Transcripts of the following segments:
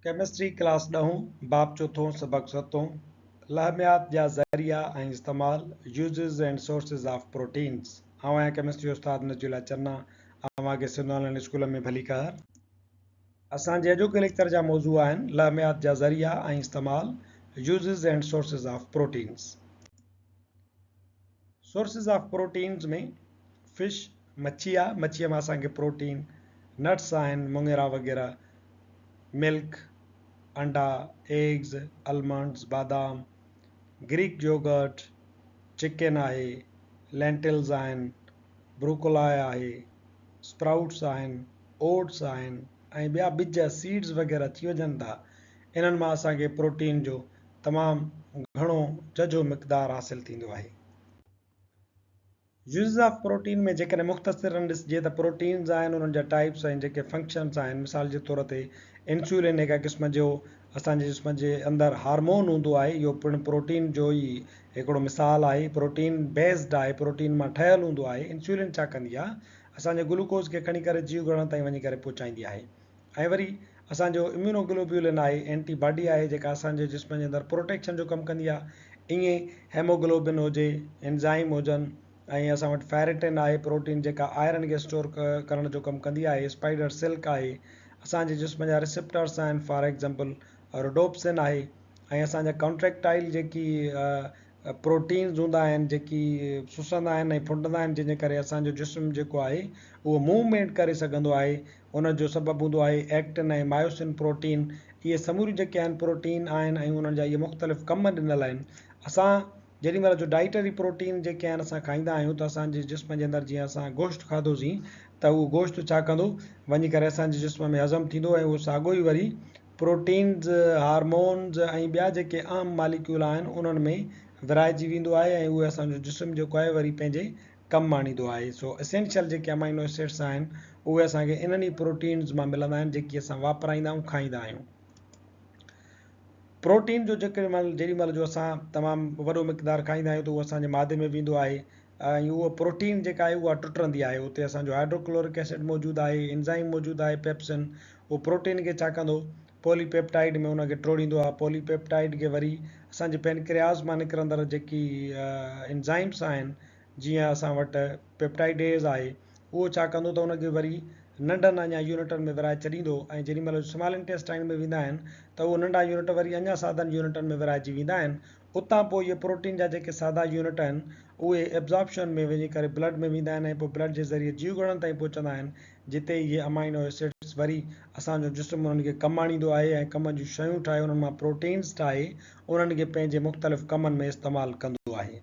Chemistry class ڏهون، باب چوٿون، سبق ستون، لحميات جا ذريعا ۽ استعمال، Uses and Sources of Proteins، آئون آهيان ڪيمسٽري استاد نجيب الله چنا، اوهان کي سنڌ آن لائين اسڪول ۾ ڀليڪار. اسان جي اڄوڪي ليڪچر جا موضوع آهن، لحميات جا ذريعا ۽ استعمال، Uses and Sources of Proteins. Sources of proteins ۾ fish, مڇي آ، مڇيء مان اسان کي پروٽين، نٽس آهن، مڱيرا وغيره، ملڪ، انڊا، ايگز، المنڊز، بادام، گريڪ يوگرٽ، چڪن آهي، لينٽلز آهن، بروڪولاء آهي، اسپرائوٽس آهن، اوٽس آهن ۽ ٻيا ٻج، سيڊز وغيره اچي وڃن ٿا. انهن مان اسان کي پروٽين جو تمام گهڻو ججهو مقدار حاصل ٿيندو آهي. يوزز آف پروٽين ۾ جيڪڏهن مختصراً ڏسجي ته پروٽينز آهن انهن جا ٽائپس ۽ جيڪي فنڪشنز آهن مثال جي طور تي انسولين هڪ قسم جو اسان جي جسم جي اندر هارمون هوندو آهي اهو پڻ پروٽين جو ئي هڪڙو مثال آهي پروٽين بيسڊ آهي پروٽين مان ٺهيل هوندو آهي انسولين ڇا ڪندي آهي اسان جي گلوڪوز کي کڻي ڪري جيو گهرڙن تائين وڃي ڪري پهچائيندي آهي ۽ وري اسان جو اميونوگلوبيولن آهي، اينٽي باڊي آهي جيڪا اسان جي جسم جي اندر پروٽيڪشن جو ڪم ڪندي آهي، ائين هيموگلوبن هجي، انزائم هجن ۽ اسان وٽ فيرٽن آهي پروٽين جيڪا آئرن کي اسٽور ڪرڻ جو ڪم ڪندي آهي، اسپائيڊر سلڪ آهي، اسان جي جسم جا ريسيپٽرس آهن فار ايگزامپل روڊوپسن آهي ۽ اسان جا ڪانٽريڪٽائل جيڪي پروٽينز هوندا آهن جيڪي سسندا آهن ۽ ڦنڊندا آهن جنهن جي ڪري اسان جو جسم جيڪو آهي اهو موومينٽ ڪري سگهندو آهي ان جو سبب هوندو آهي ايڪٽن ۽ مايوسن پروٽين اهي سموريون جيڪي آهن پروٽين آهن ۽ انهن جا اهي مختلف ڪم ڏنل آهن اسان جيڏي مهل جو ڊائيٽري پروٽين جيڪي آهن اسان کائيندا آهيون ته اسان جي جسم جي اندر جيئن اسان گوشت کاڌوسين ته اهو گوشت ڇا ڪندو وڃي ڪري اسان جي جسم ۾ هضم ٿيندو ۽ اهو ساڳو ئي وري پروٽينز، هارمونز ۽ ٻيا جيڪي اهم ماليڪيول آهن انهن ۾ ورهائجي ويندو آهي ۽ اهي اسان جو جسم جيڪو آهي وري پنهنجي ڪم آڻيندو آهي. سو اسينشل جيڪي امائنو ايسڊس آهن اهي اسان کي انهن ئي پروٽينز مان ملندا آهن جيڪي اسان واپرائيندا آهيون کائيندا آهيون. پروٽين جو جيڪڏهن مهل جيڏي مهل جو اسان تمام وڏو مقدار کائيندا آهيون ته اهو اسان جي معدي ۾ ويندو آهي ۽ اهو پروٽين جيڪا آهي اها ٽٽندي آهي اتي اسان جو هائڊروڪلورڪ ايسڊ موجود آهي انزائم موجود آهي پيپسن اهو پروٽين کي ڇا ڪندو پولي پيپٽائيڊ ۾ ان کي ٽوڙيندو آهي پولي پيپٽائيڊ کي وري اسان جي پينڪرياز مان نڪرندڙ جيڪي انزائمس آهن جيئن اسان وٽ پيپٽائيڊيز آهي اهو ڇا ڪندو ته ان کي وري ننڍن اڃا يونٽن ۾ ورهائي ڇڏيندو ۽ جيڏي مهل سمال انٽيسٽائن ۾ ويندا آهن ته اهو ننڍا يونٽ وري اڃا سادن يونٽن ۾ ورهائجي ويندا آهن اتان پوء اهي پروٽين جا جيڪي سادا يونٽ آهن اهي ابزارپشن ۾ وڃي ڪري بلڊ ۾ ويندا آهن ۽ پوء بلڊ جي ذريعي جيوگهرڙن تائين پهچندا آهن جتي اهي امائنو ايسڊس وري اسان جو جسم انهن کي ڪم آڻيندو آهي ۽ ڪم جون شيون ٺاهي انهن مان پروٽينز ٺاهي انهن کي پنهنجي مختلف ڪمن ۾ استعمال ڪندو آهي.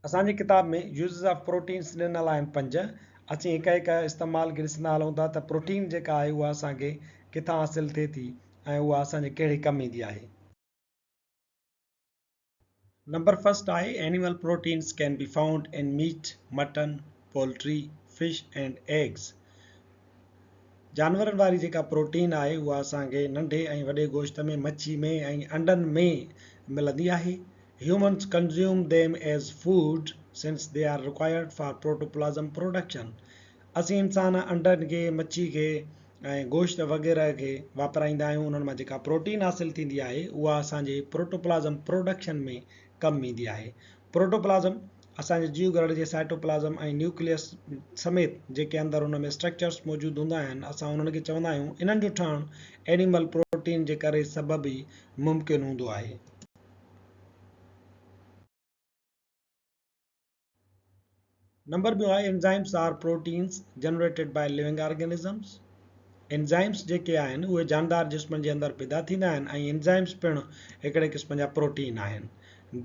اسان جي ڪتاب ۾ يوزز آف پروٽينس ڏنل آهن پنج. اسين هڪ هڪ استعمال کي ڏسندا هلون ٿا ته پروٽين جيڪا آهي اها اسان کي ڪٿان حاصل ٿئي ٿي ۽ اها اسان جي ڪهڙي ڪم ايندي آهي. نمبر فرسٽ آهي animal proteins can be found in meat, mutton, poultry, fish and eggs. جانورن واري جيڪا پروٽين آهي اها اسان کي ننڍي ۽ وڏي گوشت ۾، مڇي ۾ ۽ انڊن ۾ ملندي آهي. Humans consume them as food since they are required for protoplasm production. اسين انسان انڊن کي، مڇي کي ۽ گوشت وغيره کي واپرائيندا آهيون انهن مان جيڪا پروٽين حاصل ٿيندي آهي اها اسان جي پروٽوپلازم پروڊڪشن ۾ ڪم ايندي آهي. پروٽوپلازم اسان جي جيو گهرڙ جي سائٽوپلازم ۽ نيوڪليس سميت جيڪي اندر ان ۾ اسٽرڪچرس موجود هوندا آهن اسان انهن کي چوندا آهيون انهن جو ٺهڻ اينيمل پروٽين جي ڪري سبب ئي ممڪن هوندو آهي. نمبر ٻيو آهي enzymes are proteins generated by living organisms enzymes جيڪي آهن اهي جاندار جسمن جي اندر پيدا ٿيندا آهن ۽ انزائمز پڻ هڪڙي قسم جا پروٽين آهن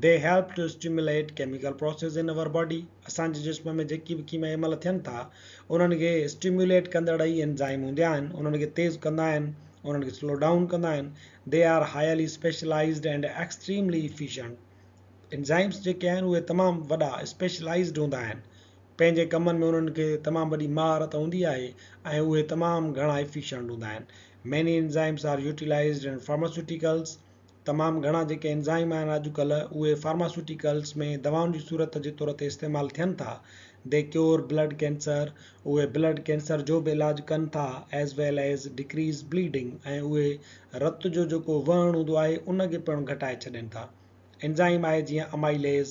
they help to stimulate chemical process in our body اسان جي جسم ۾ جيڪي به ڪيميائي عمل ٿين ٿا انهن کي اسٽيموليٽ ڪندڙ ئي انزائم هوندا آهن انهن کي تيز ڪندا آهن انهن کي سلو ڊائون ڪندا آهن They are highly specialized and extremely efficient. Enzymes جيڪي آهن اهي تمام وڏا اسپيشلائيزڊ هوندا آهن. پنهنجي ڪمن ۾ انهن کي تمام وڏي مهارت هوندي آهي ۽ اهي تمام گهڻا ايفيشنٽ هوندا آهن. Many enzymes are utilized in pharmaceuticals. تمام گهڻا جيڪي انزائم آهن اڄڪلهه اهي فارماسيوٽيڪلز ۾ دوائن جي صورت جي طور تي استعمال ٿين ٿا. They cure blood cancer، اهي بلڊ ڪينسر جو به علاج ڪن ٿا as well as decrease bleeding ۽ اهي رت جو جيڪو وهڻ هوندو آهي ان کي پڻ گهٽائي ڇڏين ٿا. انزائم آهي جيئن امائيليز،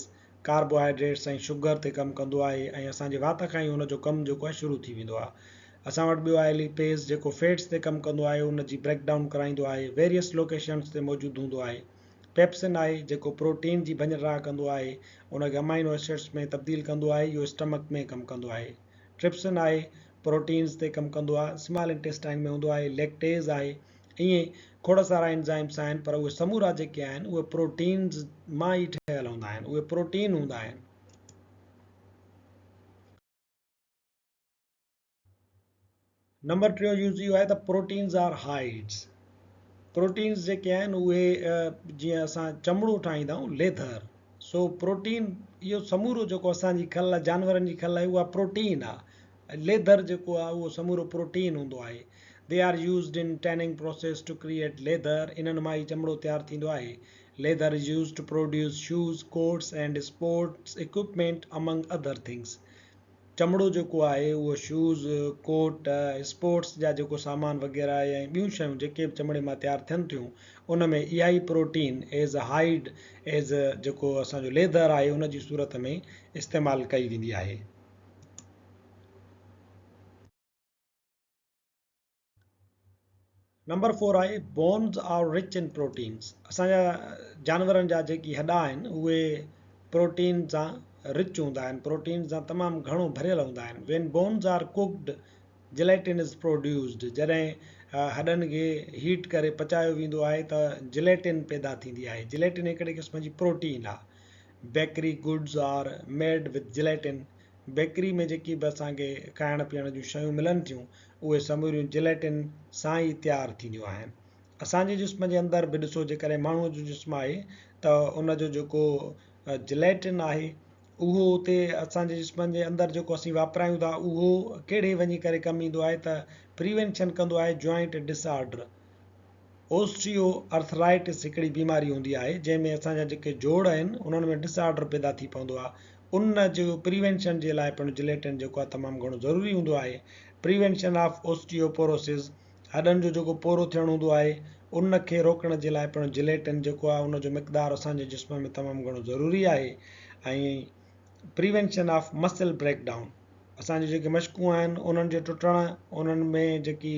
ڪاربوهائيڊريٽس ۽ شگر تي ڪم ڪندو آهي ۽ اسان جي وات کان ئي ان جو ڪم جيڪو آهي شروع ٿي ويندو آهي. اسان وٽ ٻيو آهي ليپيز جيڪو فيٽس تي ڪم ڪندو آهي ان جي بريڪ ڊائون ڪرائيندو آهي ويريس لوڪيشنس تي موجود هوندو آهي. پيپسن آهي جيڪو پروٽين جي ڀڃ ڊاهه ڪندو آهي ان کي امائنو ايسڊس ۾ تبديل ڪندو آهي اهو اسٽمڪ ۾ ڪم ڪندو آهي. ٽرپسن آهي پروٽينز تي ڪم ڪندو آهي سمال انٽيسٽائن ۾ هوندو آهي. ليڪٽيز آهي ائين کوڙ سارا انزائمس آهن پر اهي سمورا جيڪي آهن اهي پروٽينز مان ئي ٺهيل هوندا آهن اهي پروٽين هوندا آهن. نمبر ٽيون يوز اهو آهي ته پروٽينز آر هائيڊز پروٽينز جيڪي آهن اهي جيئن اسان چمڙو ٺاهيندا آهيون ليڌر سو پروٽين اهو سمورو جيڪو اسان جي کل آهي جانورن جي کل آهي اها پروٽين آهي ليڌر جيڪو آهي اهو سمورو پروٽين هوندو آهي they are used in tanning process to create leather انهن مان ئي چمڙو تيار ٿيندو آهي leather is used to produce shoes coats and sports equipment among other things چمڙو جيڪو آهي اهو شوز، ڪوٽ، اسپورٽس جا جيڪو سامان وغيره آهي ۽ ٻيون شيون جيڪي به چمڙي مان تيار ٿين ٿيون ان ۾ اها ئي protein as a hide as جيڪو اسان جو ليدر آهي ان جي صورت ۾ استعمال ڪئي ويندي آهي. نمبر فور آهي bones are rich in proteins اسان جا جانورن جا جيڪي هڏا آهن اهي پروٽين سان رچ هوندا آهن پروٽين سان تمام گهڻو ڀريل هوندا آهن when bones are cooked gelatin is produced جڏهن هڏن کي هيٽ ڪري پچايو ويندو آهي ته جليٽن پيدا ٿيندي آهي جليٽن هڪڙي قسم جي پروٽين آهي bakery goods are made with gelatin bakery ۾ جيڪي به اسان کي کائڻ پيئڻ جون شيون ملن ٿيون اهي سموريون جليٽن سان ئي تيار ٿينديون آهن. اسان جي جسم جي اندر به ڏسو جيڪڏهن ماڻهوء جو جسم آهي ته ان جو جيڪو جليٽن آهي اهو اتي اسان جي جسمن جي اندر جيڪو اسين واپرايون ٿا اهو ڪهڙي وڃي ڪري ڪم ايندو آهي ته پريوينشن ڪندو آهي جوائنٽ ڊس آرڊر اوسٽيو ارٿرائٽس هڪڙي بيماري هوندي آهي جنهن ۾ اسان جا جيڪي جوڙ آهن انهن ۾ ڊس آرڊر پيدا ٿي پوندو آهي ان جو پريوينشن جي لاء پڻ جليٽن جيڪو آهي تمام گهڻو ضروري هوندو آهي پريوينشن آف اوسٽيو پوروسز هڏن جو جيڪو پورو ٿيڻ هوندو آهي ان کي روڪڻ جي لاء پڻ جليٽن جيڪو آهي ان جو مقدار اسان جي جسم ۾ تمام گهڻو ضروري آهي ۽ prevention of muscle break down اسان جون جيڪي مشقون آهن انهن جو ٽٽڻ انهن ۾ جيڪي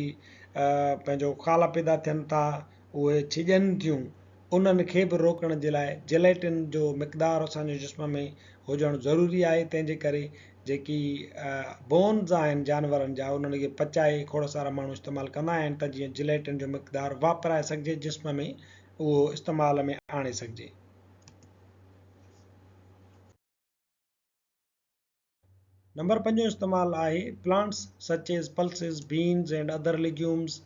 پنهنجو خال پيدا ٿين ٿا اهي ڇڄن ٿيون انهن کي به روڪڻ جي لاء جيليٽن جو مقدار اسان جي جسم ۾ هجڻ ضروري آهي تنهن جي ڪري جيڪي بونز آهن جانورن جا انهن کي پچائي کوڙ سارا ماڻهو استعمال ڪندا آهن ته جيئن جيليٽن جو مقدار واپرائي سگهجي جسم ۾ اهو استعمال ۾ آڻي سگهجي. نمبر پنجون استعمال آهي plants such as pulses, beans and other legumes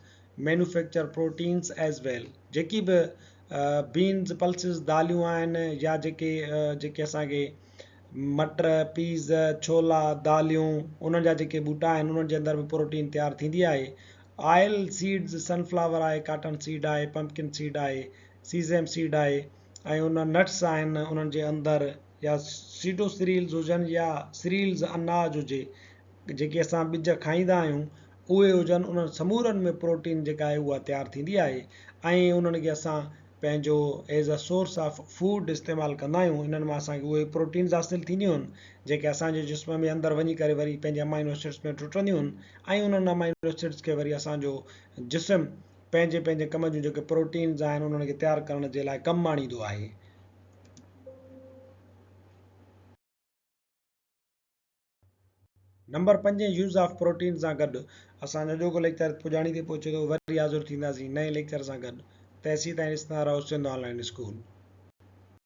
manufacture proteins as well جيڪي به بينز پلسز داليون آهن يا جيڪي جيڪي اسان کي مٽر پيز ڇولا داليون انهن جا جيڪي ٻوٽا آهن انهن جي اندر به پروٽين تيار ٿيندي آهي آئل سيڊز سن فلاور آهي ڪاٽن سيڊ آهي پمپڪن سيڊ آهي سيزيم سيڊ آهي ۽ ان نٽس آهن انهن جي اندر يا سيڊو سريلز هجن يا سريلز اناج هجي جيڪي اسان ٻج کائيندا آهيون اهي هجن انهن سمورن ۾ پروٽين جيڪا آهي اها تيار ٿيندي آهي ۽ انهن کي اسان پنهنجو as a source of food استعمال ڪندا آهيون انهن مان اسان کي اهي پروٽينز حاصل ٿينديون آهن جيڪي اسان جي جسم ۾ اندر وڃي ڪري وري پنهنجي امائنو ايسڊس ۾ ٽٽنديون آهن ۽ انهن امائنو ايسڊس کي وري اسان جو جسم پنهنجي پنهنجي ڪم جون جيڪي پروٽينز آهن انهن کي تيار ڪرڻ جي لاء ڪم آڻيندو آهي. نمبر پنجين يوز آف پروٽين سان گڏ اسان جو اڄوڪو ليڪچر پڄاڻي تي پهچي ٿو وري حاضر ٿينداسين نئين ليڪچر سان گڏ تيسين تائين ڏسندا رهو سنڌ آن لائين اسڪول.